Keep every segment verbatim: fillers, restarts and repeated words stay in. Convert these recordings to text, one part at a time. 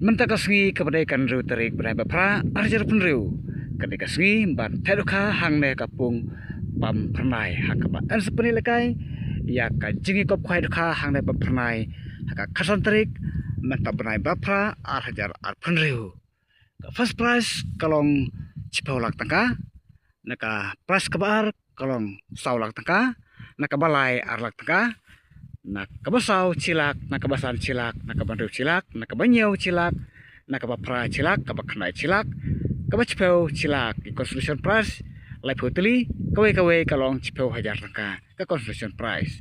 Mynta ka sngi kaba dei ka hynriew tarik bnai ba phra ar hajar arphew hynriew, ka dei ka sngi ban theh dohkha hangne ha ka pung Pamphyrnai, ha kaba yn sa pyni lehkai ïa ka jingïakop khwai dohkha hangne Pamphyrnai ha ka khatsan tarik mynta bnai ba phra ar hajar arphew hynriew. Ka first prize ka long shiphew lak tyngka, na ka prize kaba ar ka long saw lak tyngka, na kaba lai ar lak tyngka, na kaba saw shi lak, na kaba san shi lak, na kaba hynriew shi lak, na kaba hynñiew shi lak, na kaba phra shi lak, kaba khyndai shi lak, kaba shiphew shi lak. Ki consolation prize laiphew tylli, kawei kawei ka long shiphew hajar tyngka ka consolation prize.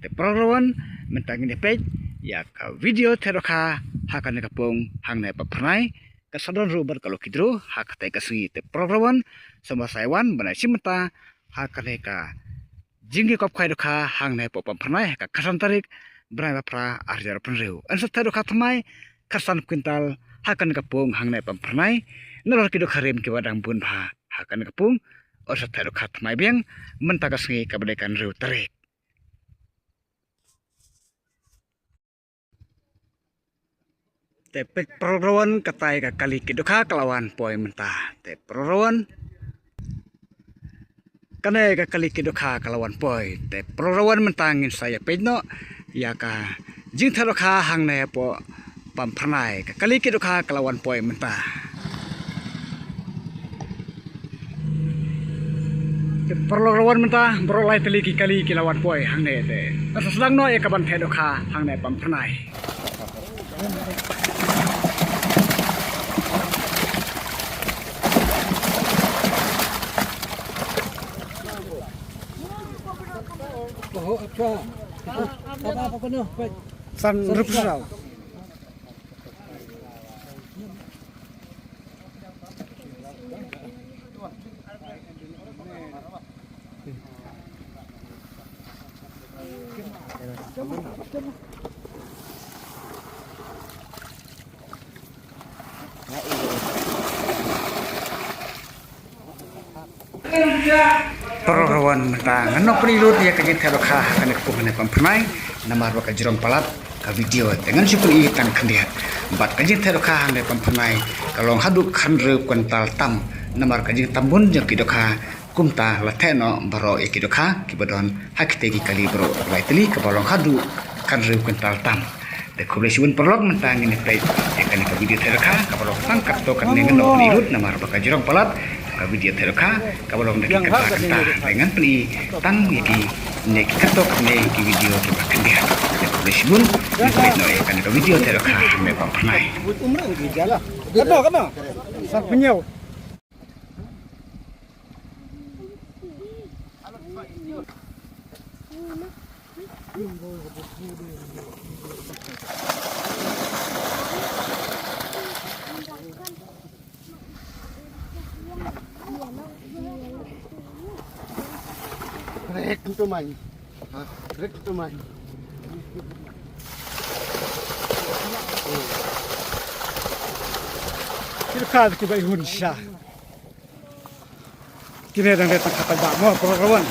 Te para bangeit, mynta ngin ïa peit ïa ka video theh dohkha ha kane ka pung hangne Pamphyrnai. Kan sa don ruh bad ka lucky draw ha katei ka sngi. Te para bangeit, sngewbha sa ïa wan ban ïashim bynta ha kane ka jingïakop khwai dohkha hangne ha pung Pamphyrnai ha ka khatsan tarik bnai ba phra ar hajar arphew hynriew. Yn sa theh dohkha thymmai khatsan kwintal ha kane ka pung hangne Pamphyrnai. Nalor ki dohkha rim kiba dang bun bha ha kane ka pung, yn sa theh dohkha thymmai biang mynta ka sngi kaba dei ka hynriew tarik. Te peit para bangeit, katai ka kali kit dohkha ka la wan poi mynta. Te para bangeit, kane ka kali kit dohkha ka la wan poi. Te para bangeit, mynta ngin sa ïa peit noh ïa ka jingtheh dohkha hangne ha pung Pamphyrnai. Ka kali kit dohkha ka la wan poi mynta. Te para bangeit, mynta baroh lai tylli ki kali ki la wan poi hangne te. Ngan sa sdang noh ïa ka ban theh dohkha hangne Pamphyrnai. San rup saw. Para bangeit, mynta ngan ym pyni lut ïa ka jingtheh dohkha ha kane ka pung hangne Pamphyrnai namar ba ka jrong palat ka video, te ngan shu pyni tang khyndiat. Bad ka jingtheh dohkha hangne Pamphyrnai ka long haduh khathynriew kwintal tam, namar ka jingtambun jong ki dohkha. Kumta la theh noh baroh ïa ki dohkha kiba don ha kitei ki kali baroh lai tylli kaba long haduh khathynriew kwintal tam. Te khublei shibun para bangeit, mynta ngin ïa peit ïa kane ka video theh dohkha kaba long tang katto katne, ngan ym pyni lut namar ba ka jrong palat ka video theh dohkha kaba long da ki kynta kynta. Te ngan pyni tang ïa kine ki katto katne ki video kiba khyndiat. Te khublei shibun, ngin peit noh ïa kane ka video theh dohkha hangne Pamphyrnai. Katno, katno? Sa pynïaw. Brek tu mai. Ha, brek tu mai. Ki dohkha kiba i hun sha. Kine dang dei tang ka paidbah mo para bangeit.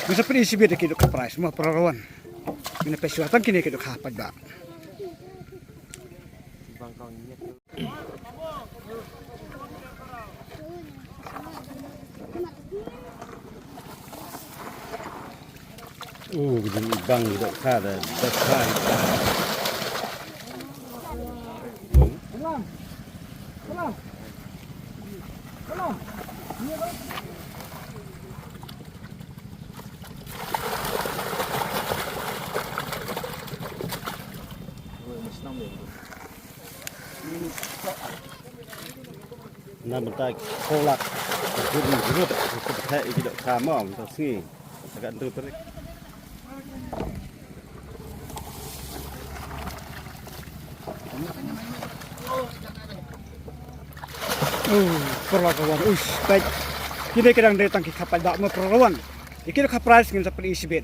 Ngin sa pyni shibit ïa ki dohkha prize mo para bangeit. Ngin peit shuwa tang kine ki dohkha paidbah. U, ka jingbang ka dohkha da, dohkha. Na mynta ki kholak, ki kut ni ki rut, ki kut theh ïa ki dohkha mo mynta sngi. Ka hynriew tarik. Oh, para bangeit, uish, peit. Kine ki dang dei tang ki kha paidbah mo para bangeit. Ïa ki dohkha prize ngin sa pyni shibit.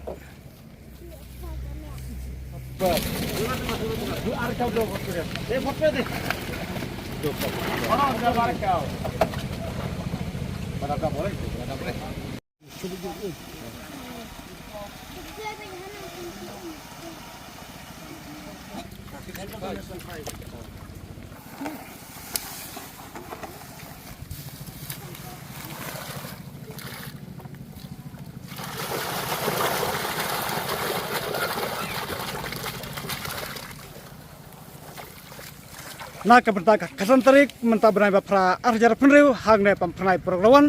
Na ka bynta ka khatsan tarik mynta bnai ba phra ar hajar phew hynriew hangne Pamphyrnai Pyrshah Wan,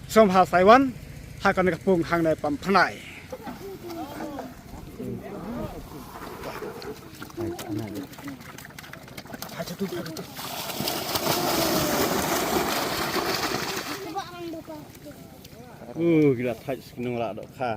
sngewbha sa ai wan ha kane ka pung hangne Pamphyrnai. Uh, gila thait skinung la dok kha.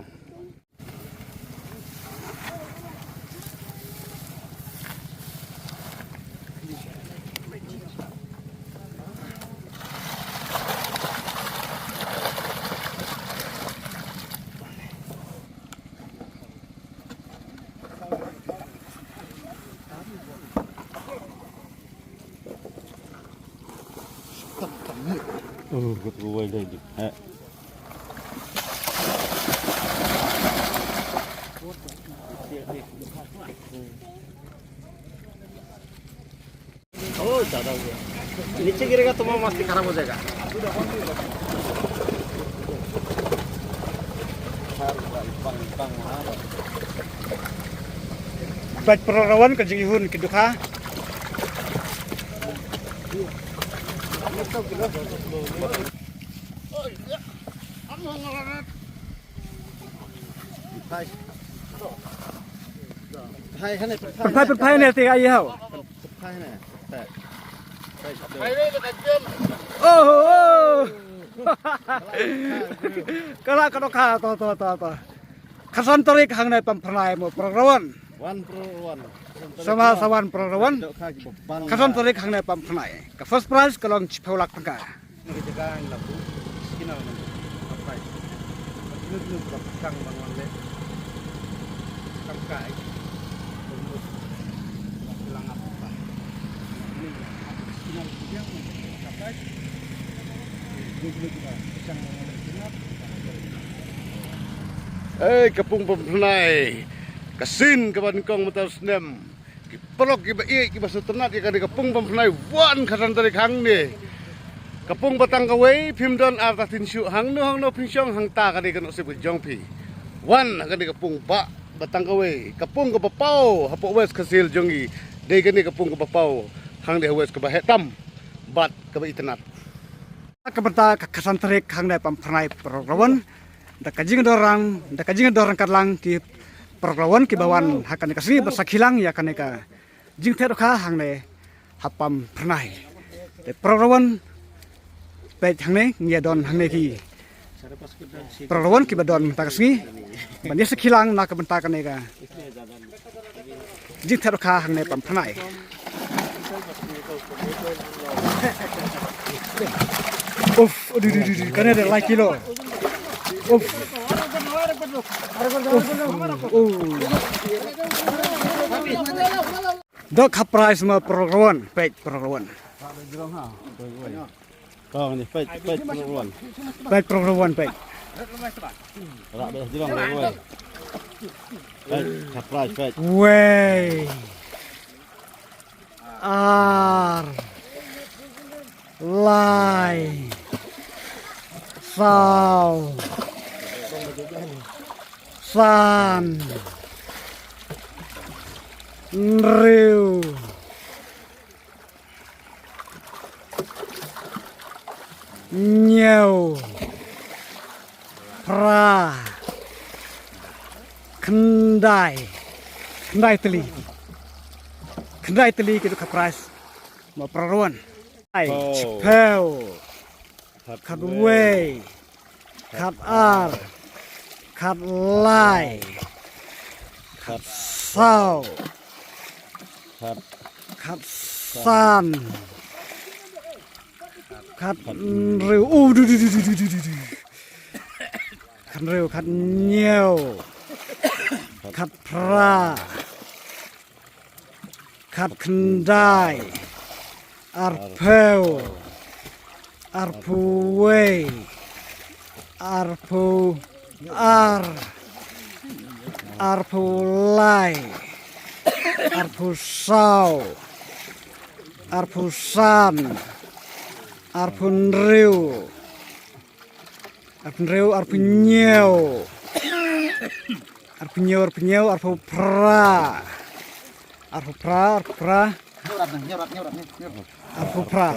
Oh, good boy, lady. Eh. Oh, ज़्यादा हो गया। नीचे गिरेगा तो माँ मस्ती खराब हो जाएगा। Peit para rawan ka jingïuhun ki dukha. Pynphai, pynphai ne te ai hau. Pynphai ne. Peit. Peit. Oh, oh. Ka la ka dok ha to to to to. Khatsan tarik hangne Pamphyrnai mo para rawan. Wan para rawan. Sama sa wan para rawan. Dok ha ki ba ban. Khatsan tarik hangne Pamphyrnai. Ka first prize ka long shiphew lak tyngka. Ngi ka jaka ngi la buh signal ngi ka pai. Ngi ngi ka kang bang wan le. Kang kai. Ngi ka signal ngi ka pai. Ngi ngi ka kang bang wan le signal. Eh, ka pung Pamphyrnai. Ka sien kaba nyngkong mynta u snem. Ki paralok kiba ïeit kiba sngewtynnat ïa kane ka pung Pamphyrnai, wan khatsan tarik hangne. Ka pung ba tang kawei phim don artatien shuh, hangno hangno phin shong hangta ka dei ka nongsep ka jong phi. Wan ha kane ka pung ba, ba tang kawei, ka pung kaba paw hapoh West Khasi Hills jong ngi. Dei kane ka pung kaba paw hangne ha West, kaba heh tam bad kaba itynnat. Ka bynta ka khatsan tarik hangne Pamphyrnai para rawan. Da ka jingdorang, da ka jingdorang katlang ki para rawan kiba wan ha kane ka sngi ba sakhi lang ïa kane ka jingthied dohkha hangne ha Pamphyrnai. Te para rawan, peit hangne, ngi ïa don hangne ki para rawan kiba don mynta ka sngi ban ïa sakhi lang na ka bynta kane ka jingthied dohkha hangne Pamphyrnai. Uf, aduh, duh, duh, duh, kane da lai kilo. Uf. Uf, oh. Dok ha prize ma para rawan, peit para rawan. Tong ni, peit, peit, para rawan. Peit para rawan, peit. Rak dah jrong, para rawan. Peit, surprise, peit. Wei. Ar. Lai. Saw. San. Hynriew. Hynñiew. Phra. Khyndai. Khyndai tylli. Khyndai tylli ki dok ha prize. Ma para rawan. Ai, oh. Shiphew. Khatwei. Khatar. Khatlai. Khatsaw. Khat. Khatsan. Khathynriew. Oh, du, du, du. Khathynriew, khathynñiew. Khatphra. Khatkhyndai. Arphew. Arphew wei. Arphew ar. Arphew lai. Arphew saw. Arphew san. Arphew hynriew. Arphew hynriew, arphew hynñiew. Arphew hynñiew, arphew hynñiew, arphew phra. Arphew phra, arphew phra. Arphew phra.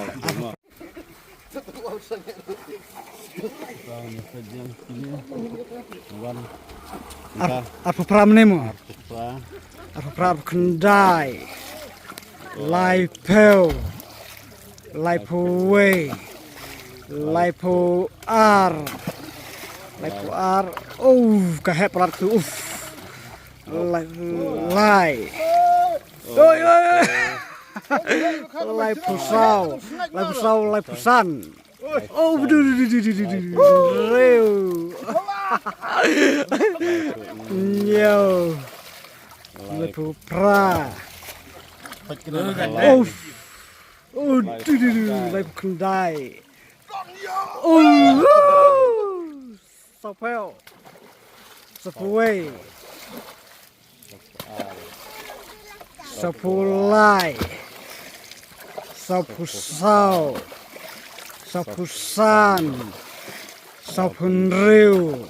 Ar-, arphew phra mynne mo. Arphew phra, arphew khyndai. Laiphew. Laiphew wei. Laiphew ar. Laiphew ar. Oh, ka heh palat tu. Uf. Lai, lai. Oi, oi, oi. Laiphew saw. Laiphew saw, laiphew san. Oh, du, du, du. Hynriew. Hynñiew. Laiphew phra. Oh. Oh, du, du, du. Laiphew khyndai. Oh. Sawphew. Sawphew wei. Sawphew lai. Sawphew saw. Sawphew san. Sawphew hynriew.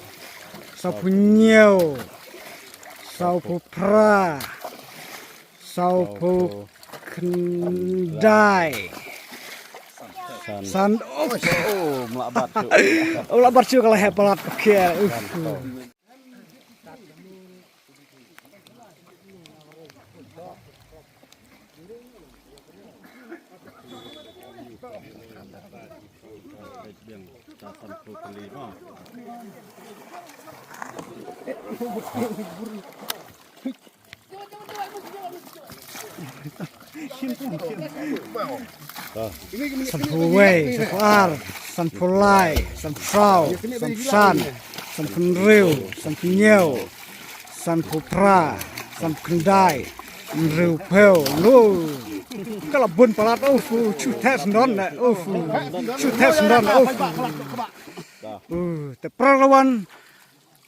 Sawphew hynñiew. Sawphew phra. Sawphew khyndai. San. San. Oh, mlabat shuh. Oh, mlabat shuh ka la heh palat. Okay. Uf. Sanphew wei, sanphew ar, sanphew lai, sanphew saw, sanphew san, sanphew hynriew, sanphew hynñiew, sanphew phra, sanphew khyndai, hynriewphew. Lo. Ka la bun palat, uf, shu thep sndon, uf, shu thep sndon, uf. Uh, te para lawan,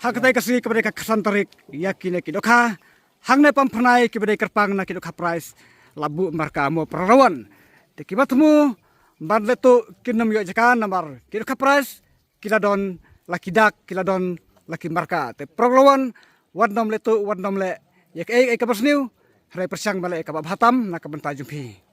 ha katei ka sngi kaba dei ka khatsan tarik, ïa kine ki dohkha hangne Pamphyrnai kiba dei kyrpang na ki dohkha prize, la buh marka mo para lawan. Te kiba thmu ban lehtuh kin nym ïoh jaka namar ki dohkha prize ki la don la ki dak, ki la don la ki marka. Te para lawan, wat nym lehtuh, wat nym leh ïa kaei kaei kaba sniew, hynrei pyrshang ban leh ïa kaba bha tam na ka bynta jong phi.